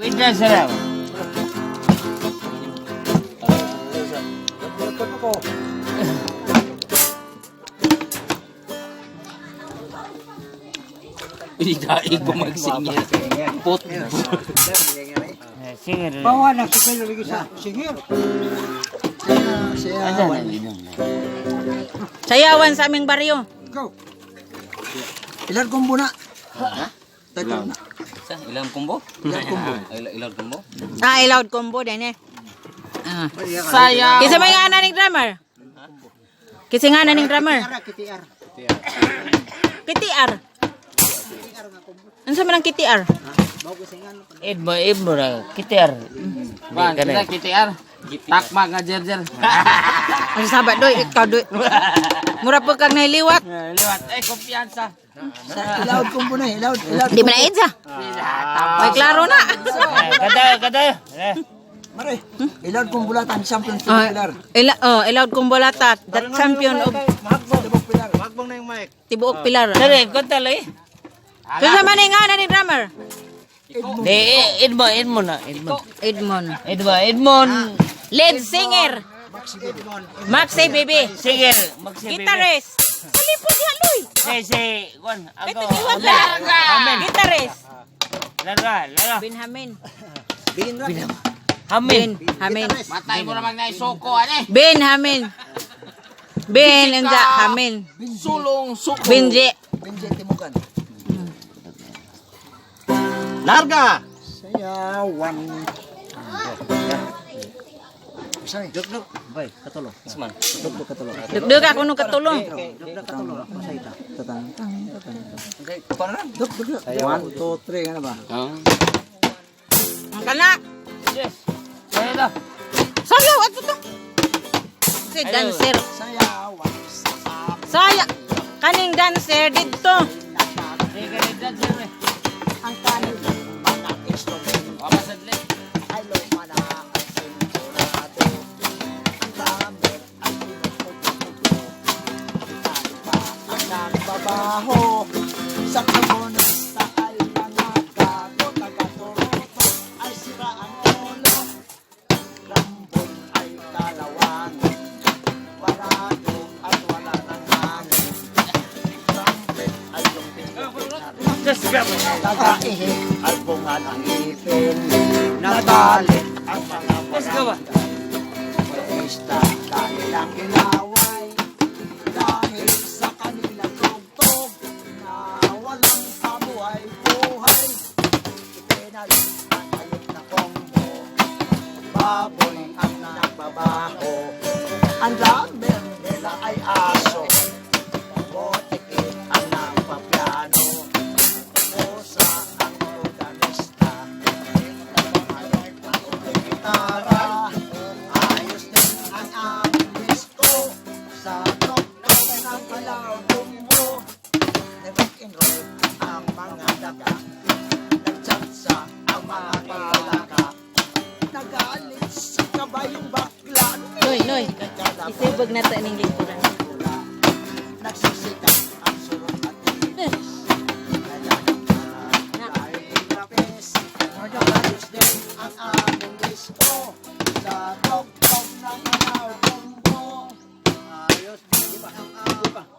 Wait na sir. Hindi ko magsinger. Pot. Singer. Bawa na si Pedro lagi sa singir. Sayawan sa aming baryo. Go. Ilan kumbo na? Title na. Sa ilang kumbo? Ilan kumbo? Ilang kumbo? Ah, loud combo din eh. Ah. Saya. Kinsa may nga ning drummer? Kinsa nga ning drummer? KTR. KTR. Unsa man ang KTR? Edmo, Edmo ra. KTR. Ban, kita KTR. Takma nga jerjer. Ang sabat doy, ikaw doy. Mura pa kag nahiliwat. Liwat, eh, kumpiyansa. Sa ilaw kumbo na, ilaw, ilaw. Di man na EDSA. May klaro na. Kada, kada. Mare, ilaw kumbo latan champion sa Ah, pilar. oh, ilaw kumbolata, the champion of Tibok pilar. Tibuok Pilar. Dali, kanta lagi. Kinsa man nga ning drummer? Di, Edmo, Edmo na. Edmo. Edmond. Edmo, Edmond. Lead singer. Maxi Baby. Singer. Maxi Baby. Guitarist. Salipod niya, Loy. Si, si, Juan. Ito, Ako. iwan na. Guitarist. Larga, larga. Benjamin. Hamin. Benjamin. Matay mo naman na isoko, ane. Benjamin. Ben and the Hamin. Sulong suko. Benji. Benji Timukan. Larga! Sayawan. Sorry. Duk duk. Bay, katulo. Isman. Duk duk katulo. Dugdug ako nung katulong. Duk duk katulo. Pasayta. Tatang. Duk duk. One, two, three, ano ba? Ang kana. Yes. Saya dah. Sayaw ato to. Si dancer. Sayawan. Saya. Kaning dancer didto. Sige, ganito, sir. Ang kanilang mga instrumento Wapasadli. ay luma na ang sensurado. Ang drummer ay pinupupupupo. Gitara ang nagbabaho. Sa komunista ay mga gago. Taga-Toronto ay sira ang ulo. Rambon ay kalawangin. Parado at wala ng hangin. Trumpet ay lumping-lumping na rin. Just grab it. Tagaihi ay bunga ng ipin. Nagalit ang mga Let's go ba? barangay. Protesta kanilang inaway. Dahil sa kanilang tugtog na walang kabuhay-buhay. Ipinalit ang ayot na kombo. Baboy ang nagbabaho. Ang drummer nila ay aso. Botikin ang nagpapiano. Pusa ang organista. Gitara. Ayos din ang aming disco. Sa tuktok ng ilaw bumbo. Nag-rock and roll ang mga daga. Nagtsatsa ang mga palaka. Nagalit sa kabayong bakla. Noy, noy. Isibog na to ning lingkuran. Nagsisikat ang sulong at tiis. Dahil trapes, ayos din ang aming disco. Sa tuktok ng ilaw bumbo. Ayos din ang aming.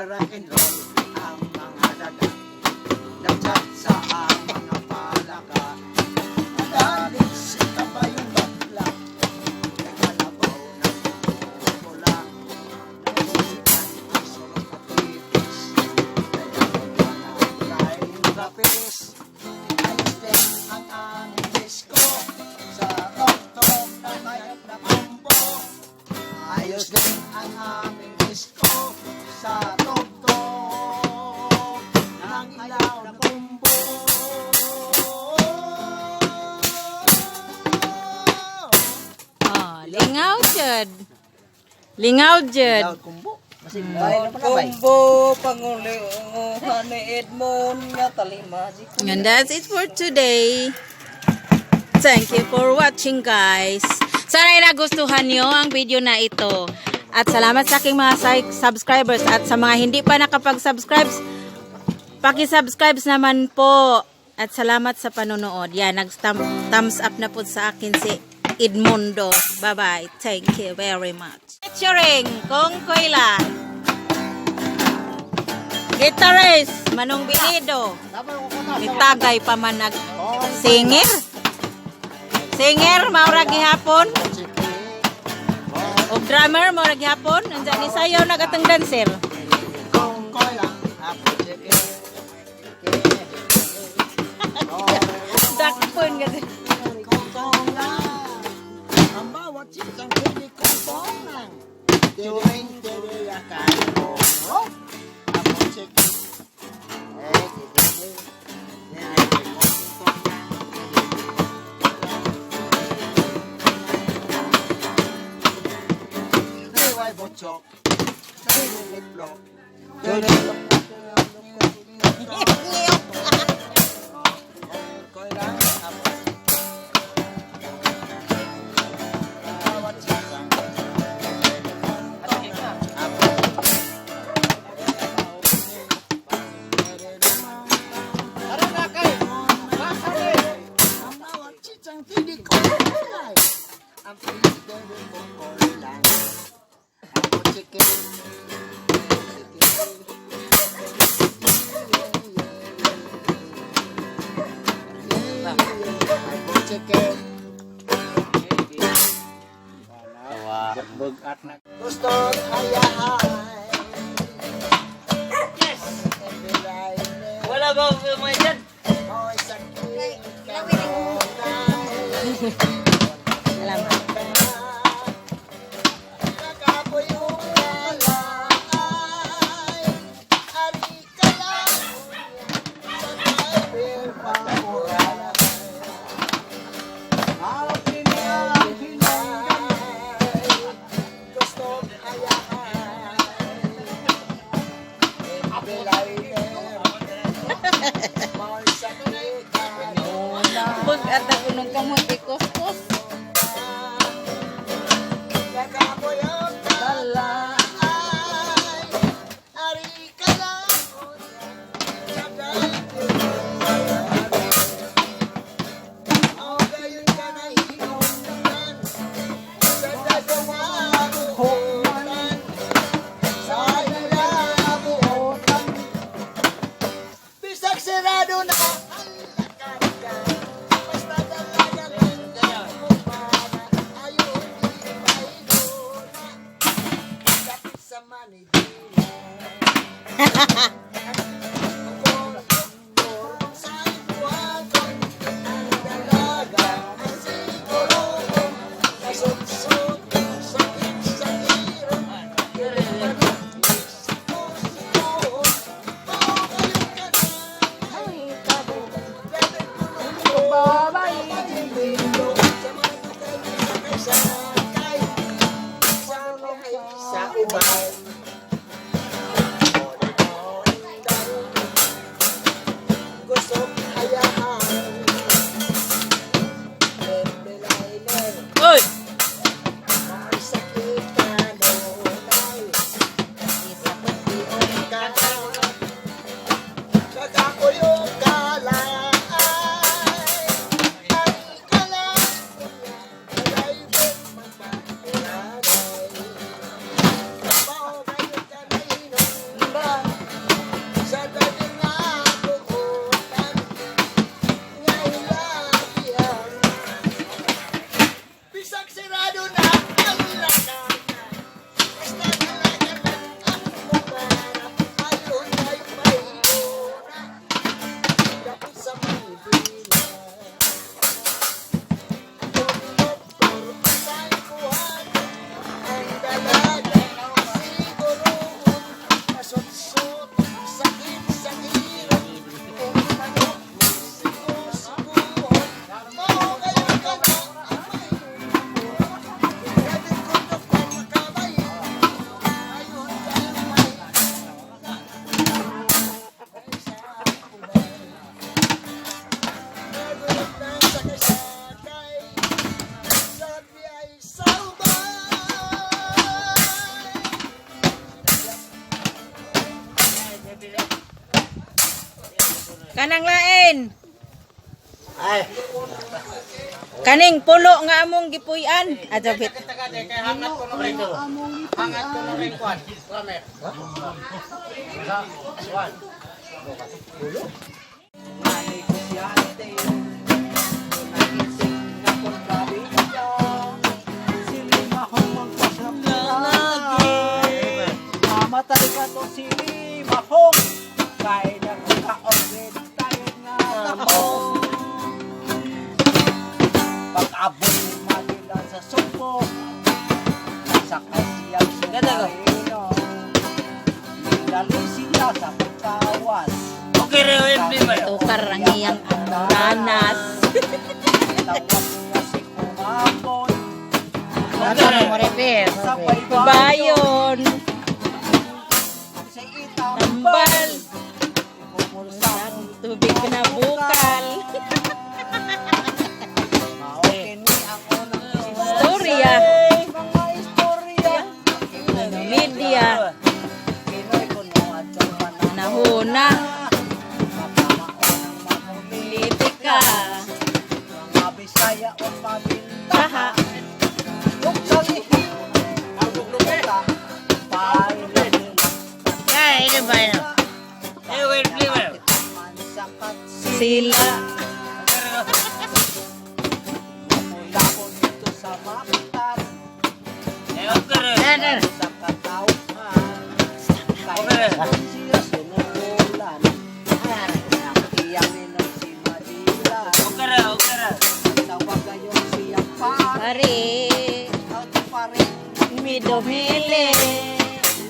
Rock and roll ang mga daga. Nagtsatsa ang mga palaka. Nagalit si kabayong bakla. Nagkalabaw ng pula. Nagsisikan ang sulok at tipis. Kaya wala tayong trapis. Ayos din ang aming disco. Sa tuktok na mayap na kumbo. Ayos din ang aming disco. Sa tuktok ng ilaw na kumbo. Oh, lingaw jud. Lingaw jud. Kumbo. Kumbo, panguli, ni Edmond, nga talima. And that's it for today. Thank you for watching, guys. Sana ay nagustuhan nyo ang video na ito. At salamat sa aking mga subscribers at sa mga hindi pa nakapag-subscribe, paki-subscribe naman po. At salamat sa panonood. Yan, nag-thumbs up na po sa akin si Edmundo. Bye-bye. Thank you very much. Featuring Kong Koyla. Guitarist Manong Binido. Nitagay pa man nag singer. Singer maura gihapon. Og drummer maura gihapon. Andiyan ni sayaw nagatang dancer. Dakpon kasi. Ang bawat sitang pwede kong lang. Tuwing tiriyakan ko. Ako sige. Eh, sige. Diway botso. Nililiplo. Ang pwede kong lang. Ako chicken. Chicken. Gusto hayahay. Yes! Wala ba akong mga dyan? Hoy, sakit kanunay. Salamat. Nakapoy umalay. Ari ka lang. Sa driver pamuray. Gusto hayahay. May sakit kanunay. Pag at ako nung kamote kuskus. Nakapoy ang talay. Ari ka lang. Sa driver O gayon ka na hinunan. Sa dagawabuhotan. Sa dalabuhotan. Bisag sirado na ang lakarga. Basta dalaga lang para ayaw hindi paiguna. Kapit sa Manila. Sa ibuhaton ang dalaga ang siguro. Nasutsot sakit sa hirap. Sa ubay. Kanang lain. Ay. Kaning pulo nga among gipuy-an. Adabit. Negosyante, nagising na kontrabida. Si Limahong magpasapilagi. Mamatay ka to si Limahong. Kaya nagkaorin tayo nga tahong. Pag-abot ni Manila sa Sugbo, sakay siyang submarino. Nilalo siya sa pagkawas. Okay rin, wait, ba? Tukar ang iyang ranas. Tawag niya si Kumapon. Okay. Sa baybayon. Bayon. Si Itambal. Tambal. Kumulsa. Tubig na bukal. Maokin ni ang unang Istorya. Mga istorya. Media. Pinoy kuno atong panahon. Nahuna. Mapamaon ang mga Politika. Mga Bisaya o pabintaha. Taha. Ug sa lihi. Pailo Ay, ino ba yun? Eh, wait, ba? man sakat Sila. mula ko dito sa Mactan. Eh, okay rin. Sa katauhan. Kaya siya sinukulan. Iyang minom si Madila. Okay rin, okay rin. Tawag kayo siya pa. Pare. Out pa rin. Midomili.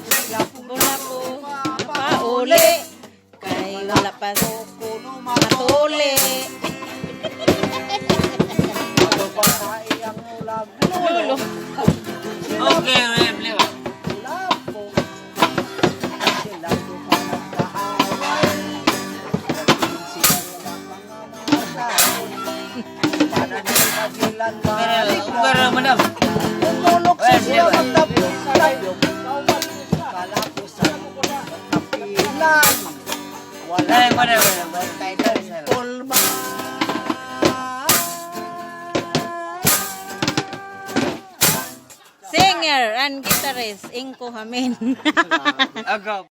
Sila Wala po. Pauli. Kay wala pa Kuno matuli. Matubang iyang ulag. Lulo. Okay, wait, ba? Lapo. Sila duha nagkaaway. Naging sila walang mga matahon. Para ni Magellan Okay rin, balik okay rin, madam. Tumulok sa siya magtapilay. Kalapo sa kapilan. Wala Ay, madam, madam. kay Tulma. Singer and guitarist Inko Hamin. Ako.